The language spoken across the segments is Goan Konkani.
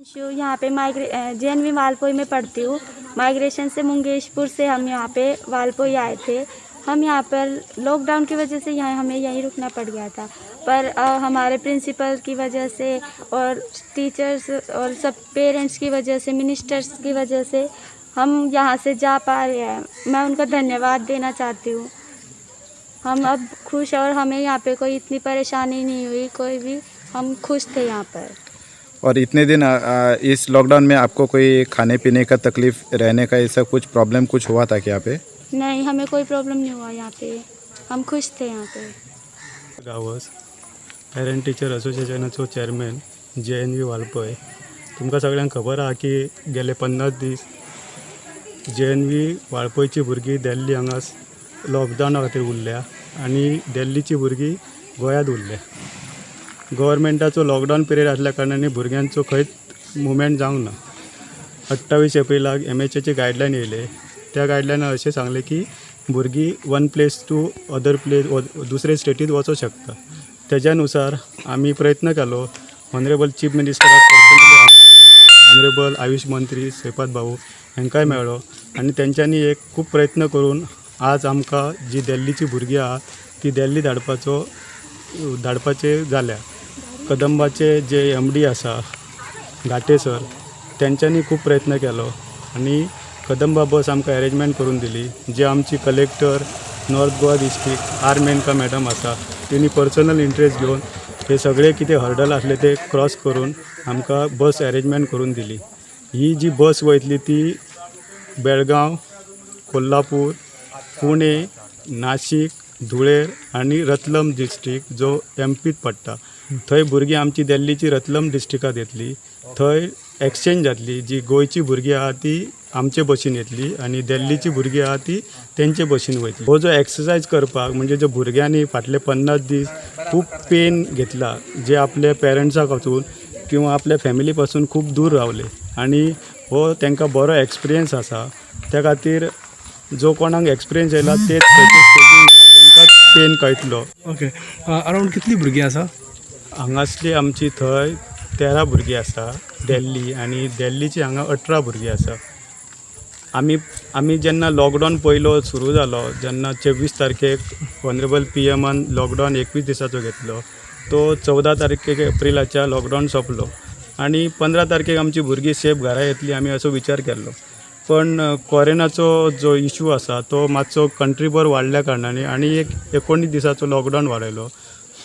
यहाँ पे जेएनवी वालपोई में पढ़ती हूँ। माइग्रेशन से मुंगेशपुर से हम यहाँ पे वालपोई आए थे। हम यहाँ पर लॉकडाउन की वजह से यहाँ हमें यहीं रुकना पड़ गया था, पर हमारे प्रिंसिपल की वजह से और टीचर्स और सब पेरेंट्स की वजह से, मिनिस्टर्स की वजह से हम यहाँ से जा पा रहे हैं। मैं उनका धन्यवाद देना चाहती हूँ। हम अब खुश और हमें यहाँ पे कोई इतनी परेशानी नहीं हुई, कोई भी, हम खुश थे यहाँ पर। और इतने दिन इस लॉकडाउन में आपको कोई खाने पीने का तकलीफ, रहने का ऐसा कुछ प्रॉब्लम कुछ हुआ था क्या यहाँ पे? नहीं, हमें कोई प्रॉब्लम नहीं हुआ यहाँ पे, हम खुश थे यहाँ पे। गांवस पेरंट टिचर असोसिएशनाचो चेअरमॅन JNV Valpoi. तुमकां सगळ्यांक खबर आहा की गेले 50 दीस JNV वाळपयची भुरगीं दिल्ली हांगा लॉकडावना खातीर उरल्या आनी दिल्लीची भुरगीं गोंयांत उरल्या. गव्हर्मेंटाचो लॉकडावन पिरियड आसल्या कारणान भुरग्यांचो खंयच मुवमेंट जावंक ना. 28 एप्रिलाक MHAचे गायडलायन येयले. त्या गायडलायनान अशें सांगलें की भुरगीं one place to other place, दुसरे स्टेटींत वचोंक शकता. तेज्या नुसार आमी प्रयत्न केलो. ऑनरेबल चीफ मिनिस्टराक पर्सनली, ऑनरेबल आयुष मंत्री श्रीपाद भाऊ हांकांय मेळ्ळो आनी तेंच्यांनी एक खूब प्रयत्न करून आज आमकां जी दिल्लीची भुरगीं आहा ती दिल्ली धाडपाचे जाल्या. कदंबाचे जे MD आसा घाटे सर, तेंच्यांनी खूब प्रयत्न केलो आनी कदंबा बस आमकां एरेंजमेंट करून दिली. जे आमची collector north Goa district R Menaka madam आसा, तेणी पर्सनल इंट्रस्ट घेवन हे सगळे कितें हर्डल आसले ते क्रॉस करून आमकां बस एरेंजमेंट करून दिली. ही जी बस वयतली ती बेळगांव, कोल्हापूर, पुणे, नाशिक, धुळे आनी रतलम डिस्ट्रिक्ट जो एमपीत पडटा थंय भुरगीं आमची दिल्लीची रतलम डिस्ट्रिक्टात येतली. थंय एक्सचेंज जातली. जी गोंयची भुरगीं आहा ती आमचे बशीन येतली आनी दिल्लीची भुरगीं आहा ती तेंचे बशीन वयतली. हो जो एक्सरसायज करपाक म्हणजे जो भुरग्यांनी फाटले 50 दीस खूब पेन घेतला, जे आपल्या पेरंट्साक वचून किंवा आपल्या फॅमिली पासून खूब दूर रावले आनी हो तांकां बरो एक्सपिरियन्स आसा. त्या खातीर जो कोणाक एक्सपिरियन्स येयला ते खंयचे तांकां पेन कळटलो. ओके, अरावंड कितली भुरगीं आसा हांगासली? आमची थंय 13 भुरगीं आसा दिल्ली आनी दिल्लीची हांगा 18 भुरगीं आसा. आमी जेन्ना लॉकडावन पयलो सुरू जालो, जेन्ना 24 तारखेक ऑनरेबल PMान लॉकडावन 21 दिसाचो घेतलो, तो 14 तारखेक एप्रिलाच्या लॉकडावन सोंपलो आनी 15 तारखेक आमची भुरगीं सेफ घरा येतली आमी असो विचार केल्लो. पण कोरोनाचो जो इशू आसा तो मातसो कंट्रीभर वाडल्या कारणान आनी एक 19 दिसाचो लॉकडावन वाडयलो.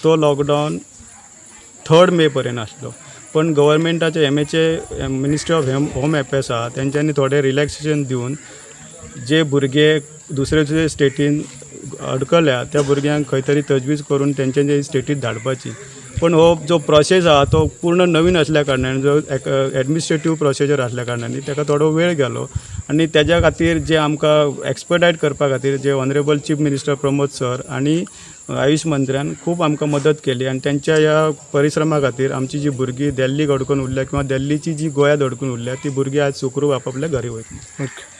तो लॉकडावन 3 मे पर्यंत आसलो. पण गव्हर्मेंटाचे MHA ministry of home affairs आहा तेंच्यांनी थोडे रिलॅक्सेशन दिवन जे भुरगे दुसरे दुसरे स्टेटीन अडकल्या त्या भुरग्यांक खंय तरी तजवीज करून तेंचे स्टेटीत धाडपाची. पण हो जो प्रोसेस आहा तो पूर्ण नवीन आसल्या कारणान, जो एडमिनिस्ट्रेटीव प्रोसिजर आसल्या कारणान ताका थोडो वेळ गेलो आनी तेज्या खातीर जे आमकां एक्सपर्टायज करपा खातीर जे honourable chief minister Pramod sir आनी आयुष मंत्र्यान खूब आमकां मदत केली आनी तेंच्या ह्या परिश्रमा खातीर आमची जी भुरगीं दिल्लीक अडकून उरल्या किंवा दिल्लीची जी गोंयांत अडकून उरल्या ती भुरगीं आज सुखरूप आपापल्या घरी वयतली. ओके.